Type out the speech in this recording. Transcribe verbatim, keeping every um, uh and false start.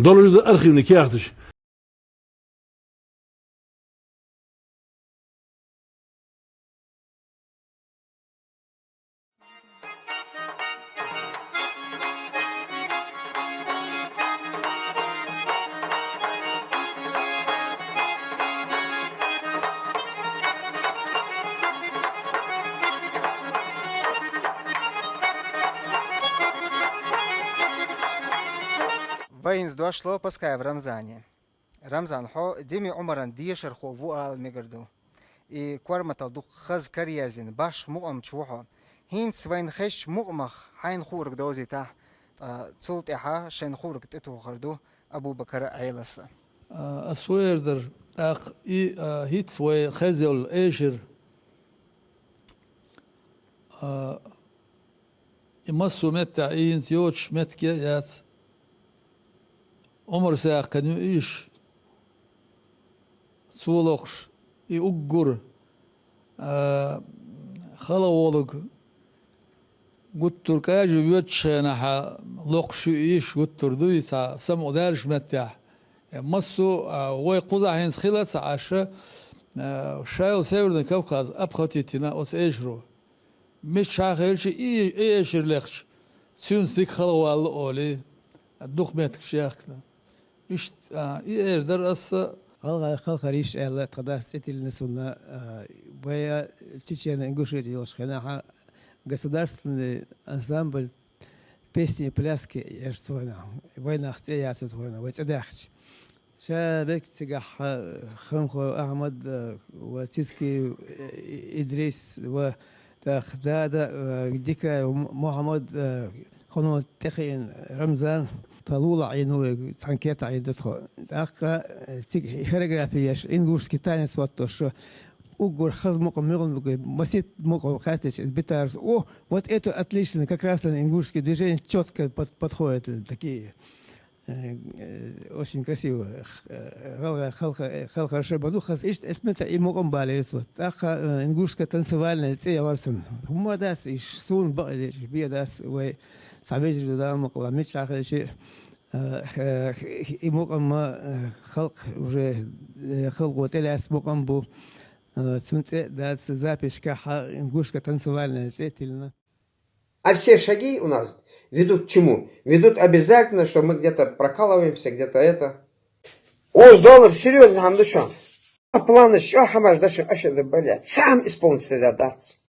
Долуш да архивни кехаташ. Вайна дошло Паскаев Рамзане. Рамзан, хьо Дими Ӏумаран дешархо ву ала мегар ду. И корматал дукха хаза караерзина, башха мукъамча ву хьо. ХӀинца вайна хезача мукъамах хьайна хуург довзийтахь, ткъа цул тӀаьхьа шайна хуург тӀетухур ду Абу-Бакара Ӏелас. А, ас ву эр дар, тӀаккха и, а, хӀинца вай хеза йолу эшар, а, и массо а меттехь и хӀинца йоцуш меттиг а яц. Ӏумар-Саькхан ю иша. Цо локхуш и уггар, а, хала волуг гуттар кӀажо воьдучу хенахь локхуш ю иша гуттар ду, и цхьа самукъадаьллачу меттехь. Э, массо а, а, вай кхузахь хӀинца хила а ца Ӏаш, а, ша йолу Северный Кавказ обхватить йина оцу эшаро. Миччахь а хилча, и, и эшар лехча, цуьнца дика хала валла олий, дукха меттигаш яхкина. Иштта, а, и эр дара аса. ГӀалгӀай халхара йиш аьлла, тхан дас цӀе тиллина суна, а, вай Чечено-Ингушетия йолчу хенахь государственный ансамбль песни и пляски эр цу хенахь. Вайнах цӀе яцара цу хенахь, вай цӀе даьхча. Ша беккъа цигахь, а, Ханхой Ахьмад, а, ва Цицкий, э, Идрис, ва тӀаккха Дада, а, Дикаев М-, Мухьаммад, а, хӀуно тӀекхиъна Рамзан, тхан лулахь Ӏийна ву вай, цхьана кертахь Ӏийна ду тхо. ТӀаккха, а, цига хореографи еш, ингушский танец хӀоттош, уггар хаза мукъам муьлха бу, масийтта мукъам хаьттича, иза битарас, о, вот это отлично, как раз на ингушские движения чётко под-, подходит, такие. Э, э, очень красиво. Э, гӀалгӀай халха-, э, халхара шаба ду хаза. Иштта эс мета и мукъам балийра цо. ТӀаккха, э, ингушская танцевальная цӀе яхара цунна. ХӀумма дац, и суна бакъдерг бен дац, вай цхьа вежарий ду Дала мукъалахь, миччахь хилча, э, э, и мукъам, э, халкъ уже, э, халкъо тӀелаьцна мукъам бу. Э, цунна цӀе дац, записьчохь ингушская танцевальная цӀе тиллина. А все шаги у нас ведут к чему? Ведут обязательно, что мы где-то прокалываемся, где-то это. Оцу доллар серьёзно хӀама ду шуна. Планаш чӀогӀа хӀумаш ду шуна, аша дан бале. Цхьа хӀума исполнить дан дац.